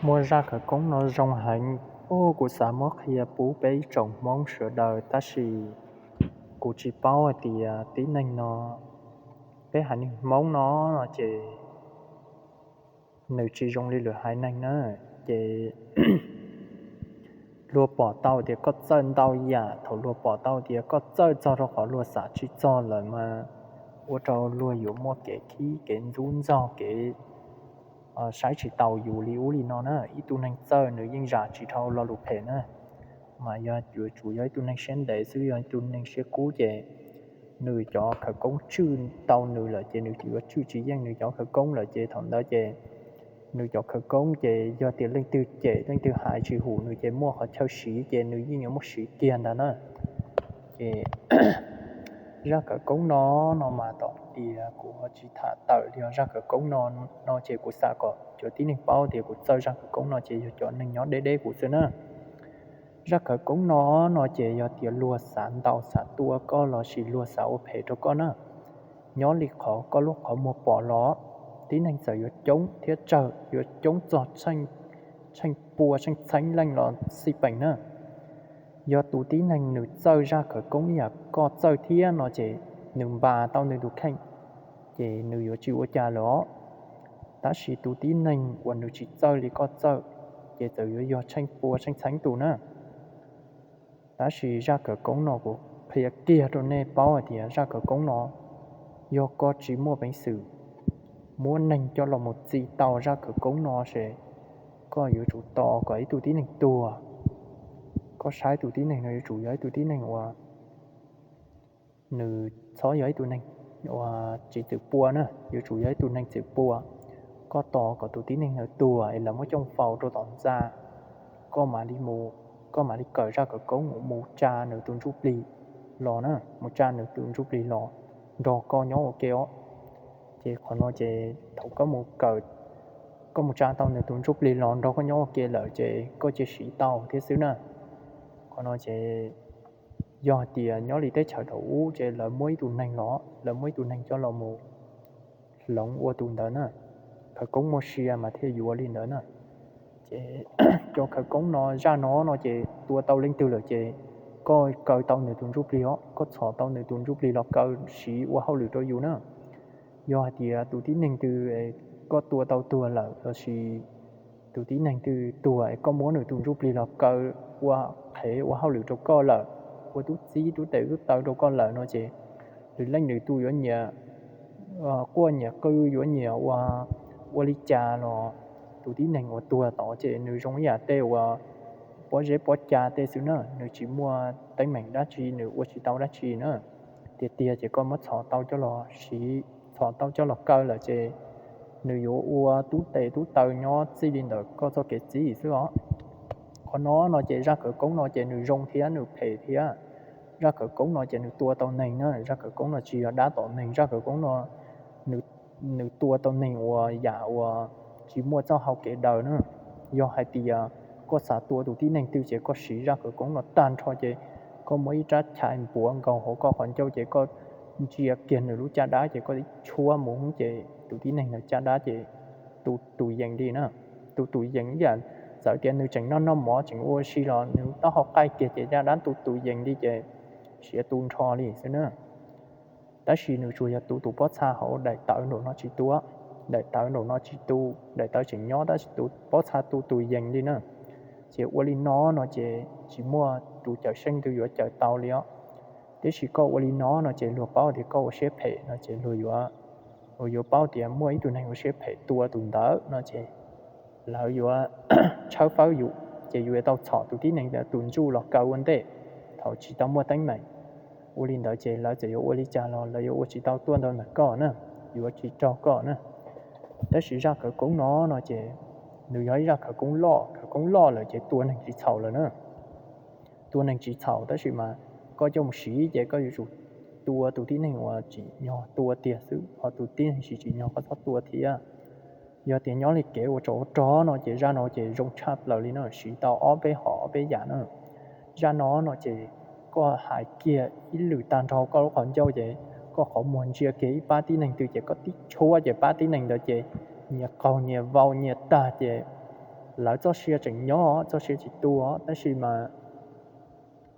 Muaj zaj khawv koob no zoo heev, kuv xav muab qhia pub peb ib tsoom Hmoob sawv daws, tab sis kuv tsis paub hais tias tib neeg no, peb haiv neeg Hmoob no ces nws tsis zoo li lwm haiv neeg na. Ces luag pom tau tias koj txawj ntau yam, thaum luag pom tau tias koj txawj txog rau qhov luag xav tsis txog lawm mas ua rau luag yuav muaj kev khib kev ntxub ntxaug, kev saib tsis taus yus li ub li no na. Ib tug neeg txawj nws yeej zam tsis dhau lo lus phem na, mas yog yuav tsum yog ib tug neeg siab ntev xwb, yog ib tug neeg siab kub ces nws cov khawv koob tswj tau nws lawm ces nws yuav tswj tsis yeej nws cov khawv koob lawm ces thaum ntawd ces nws cov khawv koob ces yog tias leej twg cem leej twg hais tsis hum nws ces muaj qhov chaw siv ces nws yeej yuav muaj siv kiag ntag na. Ces zaj khawv koob no no mas tom tias kuv ho tsis tham tawm li os. Zaj khawv koob no no ces kuv xav kom cov tib neeg paub tias kuv txawj zaj khawv koob no ces yog cov neeg nyob deb deb kuv xwb na. Zaj khawv koob no no ces yog tias luag xav ntaus xav tua koj lossis luag xav ua phem rau koj na, nyob li qhov koj lub qhov muag pom los, tib neeg txawm yuav coob thiab tsawg, yuav coob txog tsheej pua tsheej txheeb leej los xij peem na. Yog tus tib neeg nws txawj zaj khawv koob ib yam koj txawj thiab no ces nws npas tau nws tus kheej ces nws yuav tsis ua cas lawm os. Tab sis tus tib neeg uas nws tsis txawj li koj txawj ces txawm yuav yog tsheej pua tsheej txheeb tus na. Tab sis zaj khawv koob no kuv qhia kiag rau nej paub hais tias zaj khawv koob no yog koj tsis muaj peev xwm muab neeg coj los mus txi tau zaj khawv koob no ces koj yuav tsum tos kom ib tug tib neeg tuag. Koj saib tus tib neeg no yuav tsum yog ib tug tib neeg uas nws txhob yog ib tug neeg uas tsis txwm pua na, yuav tsum yog ib tug neeg txwm pua. Koj tos kom tus tib neeg ntawd tuag es lawv muab coj faus rau tom ntxa, koj mam li mus, koj mam li kawm zaj khawv koob mus tsa nws tus ntsuj plig los na, mus tsa nws tus ntsuj plig los nrog koj nyob ua ke os. Ces qhov no ces thaum koj mus kawm, koj mus tsa tau nws tus ntsuj plig los nrog koj nyob ua ke lawm ces koj cia siv tau thiab xwb na. Qhov no ces yog hais tias nyob li teb chaws thaum ub ces lawv muab ib tug neeg los, lawv muab ib tug neeg coj los mus hloov ua tus ntawd na, khawv koob muaj sia mas thiaj yuav li ntawd na. Ces cov khawv koob no, zaj no no ces tua tau leej twg lawm ces koj kaw tau nws tus ntsuj plig os, koj txhom tau nws tus ntsuj plig los kaw siv ua hauj lwm rau yus na. Yog hais tias tus tib neeg twg koj tua tau tuag lawm lossis tus tib neeg twg tuag es koj muab nws tus ntsuj plig los kaw ua qhev ua hauj lwm rau koj lawm, ua tub txib tub tes tub taw rau koj lawm no ces lwm leej lwm tus yuav nyiam quaj nyiam qw, yuav nyiam ua, ua li cas los tus tib neeg uas tuag tod ces nws zoo ib yam tej uas pob zeb pob ca tej xwb na, nws tsis muaj teeb meem dab tsi, nws ua tsis tau dab tsi na. Tiag tiag ces koj muab txhom tau coj los siv, txhom tau coj los kaw lawm ces nws yuav ua tub tes tub taw nyob txij li ntawm koj txoj kev txib xwb os. Qhov no no ces zaj khawv koob no ces nws zoo thiab nws phem thiab. Zaj khawv koob no ces nws tua tau neeg na, zaj khawv koob no tsis yog dab tom neeg, zaj khawv koob no nws tua tau neeg uas yam uas tsis muaj txoj hau kev daws na. Yog hais tias koj xav tua tus tib neeg twg ces koj siv zaj khawv koob no tag nrho ces koj muab ib rab chais npuav nkaus hauv koj qhov ncauj ces koj ntsia kiag nws lub caj dab ces koj tshuab mus ces tus tib neeg ntawd caj dab ces tu tus yees li na. Tu tus yees ib yam, txawm tias nws tseem noj noj mov tseem ua si los nws taub hau qaij kiag ces caj dab tu tus yees li ces siav tu nrho li xwb na. Tab sis nws tsuas yog tu tus pob txha hauv daim tawv nraum no tsis tu, daim tawv nraum no tsis tu, daim tawv tseem nyob tab sis tus pob txha tu tus yees li na. Ces ua li no no ces tsis muaj tus cawm seej twg yuav cawm tau li os. Tiam sis koj ua li no no ces luag paub tias koj ua siab phem no ces luag yuav, luag yuav paub tias muaj ib tug neeg ua siab phem tua tus ntawd no ces lawv yuav tshawb fawb yus, ces yus yuav tau txhom tus tib neeg tus ntsuj los kaw ua ntej thaum tsis tau muaj teeb meem. Ua li ntawd ces lawv txawm yuav ua li cas los lawv yuav ua tsis tau tuaj ntawm koj na, yuav tsis raug koj na. Tab sis zaj khawv koob no no ces nws yog ib zaj khawv koob loj, khawv koob loj lawm ces tua neeg tsis txhaum lawm na. Tua neeg tsis txhaum tab sis mas koj coj mus siv ces koj yuav tsum tua tus tib neeg uas tsim nyog tua tiag xwb, ho tus tib neeg tsis tsim nyog koj txhob tua thiab. Yog tias nyob li kev ua tsov ua rog no ces zaj no ces zoo tshaj plaws li na, siv tau ob peb hom ob peb yam na. Zaj no no ces koj hais kiag ib lwm tag nrho koj lub qhov ncauj ces koj qhov muag ntsia kiag ib pab tib neeg twg ces koj tib tshuab ces pab tib neeg ntawd ces nyias qaug nyias vau nyias tag ces lawv txoj sia tseem nyob, txoj sia tsis tu, tab sis mas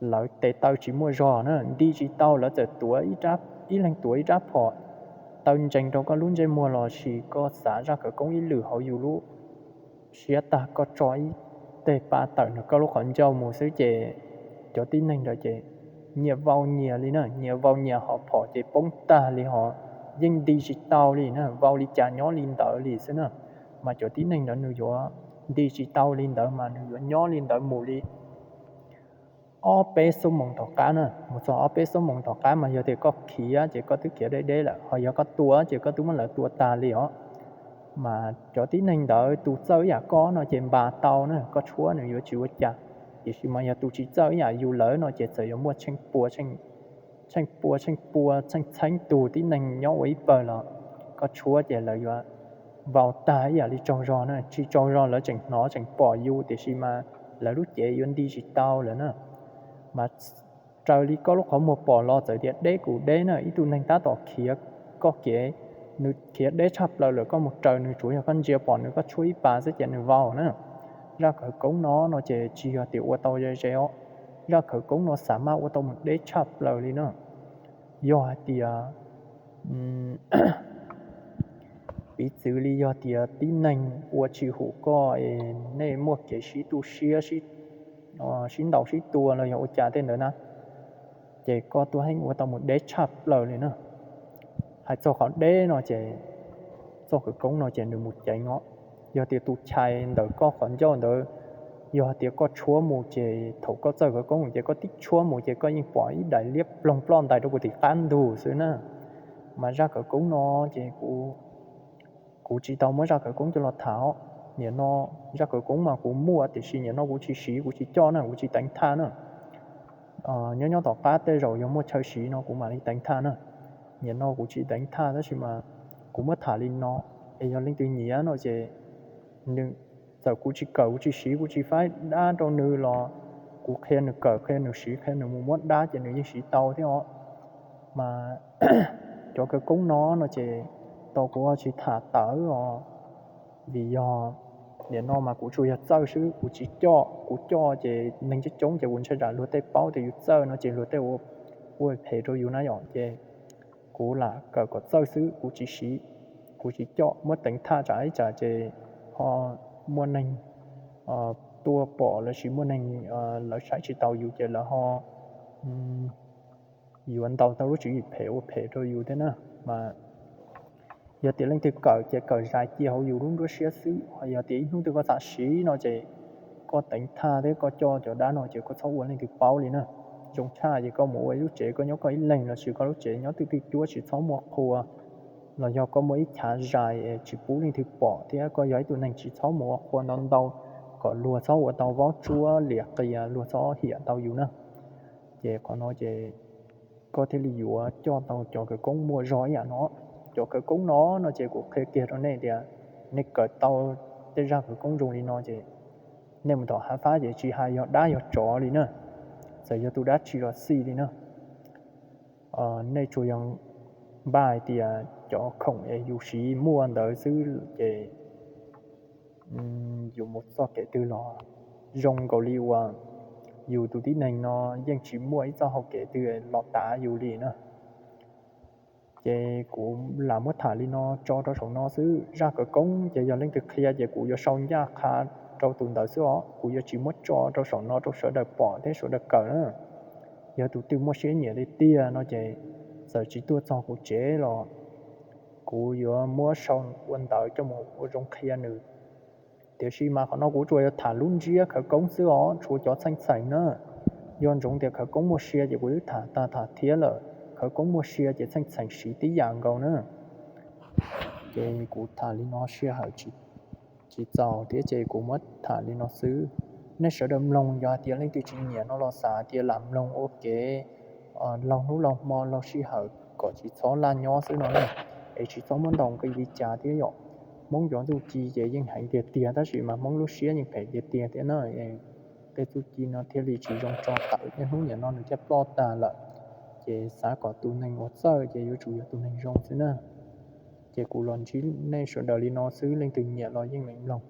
lawv tes taw tsis muaj zog na, nti tsis tau, lawv txawm tuav, ib leeg tuav ib rab phom taw ntsees rau koj lub ntsej muag los sis koj xav zaj khawv koob ib lwm hauv yus lub siab tag koj tso ib teg pa tawm nrog koj lub qhov ncauj mus xwb ces cov tib neeg ntawd ces nyias vau nyias li na, nyias vau nyias ho phom ces poob tag li ho yeej nti tsis tau li na, vau li cas nyob li ntawd li xwb na. Mas cov tib neeg ntawd nws yuav nti tsis tau li ntawd mas nws yuav nyob li ntawd mus li ob peb xuab moos tom qab na, mus txog ob peb xuab moos tom qab mas yog tias koj khiav ces koj twb khiav deb deb lawm, ho yog koj tua ces koj twb muab lawv tua tag li os. Mas cov tib neeg ntawd tus txawj ib yam koj no ces npas tau na, koj tshuab nws yuav tsis ua cas, tiam sis mas yog tus tsis txawj ib yam yus lawv no ces txawm yuav muaj tsheej pua tsheej pua tsheej pua tsheej txheeb tug tib neeg nyob ua ib pawg los koj tshuab ces lawv yuav vau tag ib yam li tsaug zog na, tsis tsaug zog lawv tseem hnov tseem pom yus tiam sis mas lawv lub cev yuav nti tsis tau lawm na. Mas raws li koj lub qhov muag pom los txawm tias deb kuj deb na, ib tug neeg tab tom khiav koj kev, nws khiav deb tshaj plaws lawm koj mus raws nws tsuas yog koj ntsia pom nws koj tshuab ib pas xwb ces nws vau na. Zaj khawv koob no no ces tsis yog tias ua tau ze ze os, zaj khawv koob no xav mas ua tau mus deb tshaj plaws li na. Yog hais tias piv txwv li yog tias tib neeg ua tsis hum koj es nej muaj kev sib tu siab, sib ntaus sib tua los yog ua cas tej ntawd na, ces koj tuaj yeej ua tau mus deb tshaj plaws li na. Hais txog qhov deb no ces txoj khawv koob no ces nws mus ceev os. Yog tias tus chais ntawm koj qhov ncauj ntawd, yog tias koj tshuab mus ces thaum koj txawj khawv koob ces koj tib tshuab mus ces koj yeej pom ib daim liab ploog ploj ntais rau puag tim qab ntug xwb na. Mas zaj khawv koob no ces kuv tsis tau muab zaj khawv koob coj los tham os. Nim no zaj khawv koob mas kuv muaj tiam sis nim no kuv tsis siv, kuv tsis coj na, kuv tsis teev thaj na. Nyob nyob tom qab tej zaum yog muaj chaw siv no kuv mam li teev thaj na. Nim no kuv tsis teev thaj tab sis mas kuv muab tham li no, es yog leej twg nyiam no ces nws, txawm kuv tsis kawm kuv tsis siv kuv tsis faib dab rau nws los kuv qhia nws kawm qhia nws siv qhia nws mus muab dab ces nws yeej siv tau thiab os. Mas cov khawv koob no no ces tau kuv tsis tham tawm os, vim yog nim no mas kuv tsuas yog txawj xwb kuv tsis coj, kuv coj ces neeg coob coob ces kuv ntshai tsam luag tej paub tias yus txawj no ces luag tej ua phem rau yus na yom. Ces kuv lam kawm kom txawj xwb kuv tsis siv, kuv tsis coj muab teev thaj tsam ib tsam ces ho muaj neeg tuaj pom lossis muaj neeg lawv saib tsis taus yus ces lawv ho yuav ntaus tau lub tswv yim phem ua phem rau yus thiab na. Mas yog tias leej twg kawm ces kawm zais cia hauv yus lub nruab siab xwb, ho yog tias ib hnub twg koj xav siv no ces koj teev thaj thiab koj coj cov dab no ces koj txhob ua leej twg paub li na. Zoo tshaj ces koj mus ua ib lub tsev koj nyob koj ib leeg lossis koj lub tsev nyob twj twj cuab tsis txhob muaj qhua, los yog koj muaj ib chav zais tsis pub leej twg pom thiab koj yog ib tug neeg tsis txhob mus ua qhua ntau ntau kom luag txhob ua tau vob tsuab liam qias luag txhob hiam tau yus na. Ces qhov no ces koj thiaj li yuav coj tau cov khawv koob muaj zog ib yam no. Cov khawv koob no no ces kuv qhia kiag rau nej tias nej kawm tau tej zaj khawv koob zoo li no ces nej mus tom hav fab ces tsis hais yog dab yog tsov li na, txawm yog tus dab tsi los xij li na, nej tsuas yog npaj hais tias cov khoom es yus siv muaj ntawd xwb ces yus mus txoj kev twg los zoo nkaus li uas yus tus tib neeg no yeej tsis muaj ib txoj hau kev twg los tav yus li na. Ces kuv lam muab tham li no tso rau saum no xwb. Zaj khawv koob ces yog leej twg qhia ces kuv yuav sau ncaj qha rau tus ntawd xwb os, kuv yuav tsis muab tso rau saum no rau sawv daws pom thiab sawv daws kawm na. Yog tus twg muaj siab nyiam li tiag no ces txawm tsis tuaj txog kuv tsev los kuv yuav muab sau ua ntawv coj mus ua zoo qhia nws. Tiam sis mas qhov no kuv tsuas yuav tham lub ntsiab khawv koob xwb os, tshuav cov txheej txheem na. Yog ntsoov tias khawv koob muaj sia ces kuv twb tham tag tham thiab lawm, khawv koob muaj sia ces txheej txheem siv tib yam nkaus na. Ces kuv tham li no sij hawm tsis txaus thiab ces kuv muab tham li no xwb. Nej sawv daws mloog yog hais tias leej twg tsis nyiam no los xav tias lam mloog ua kev laug hnub laug hmo laug sij hawm kom tsis txhob laj nyob xwb no na, es tsis txhob muab ntaus nqi li cas thiab yom. Hmoob cov txuj ci ces yeej heev tiag tiag tab sis mas Hmoob lub siab yeej phem tiag tiag thiab na. Tej txuj ci no thiaj li tsis zoo tso tawm, niaj hnub nim no nws thiaj ploj tag lawm. Ces xav kom tus neeg uas txawj ces yuav tsum yog tus neeg zoo xwb na. Ces kuv los ntsib nej sawv daws li no xwb, leej twg nyiam los yeej meem mloog.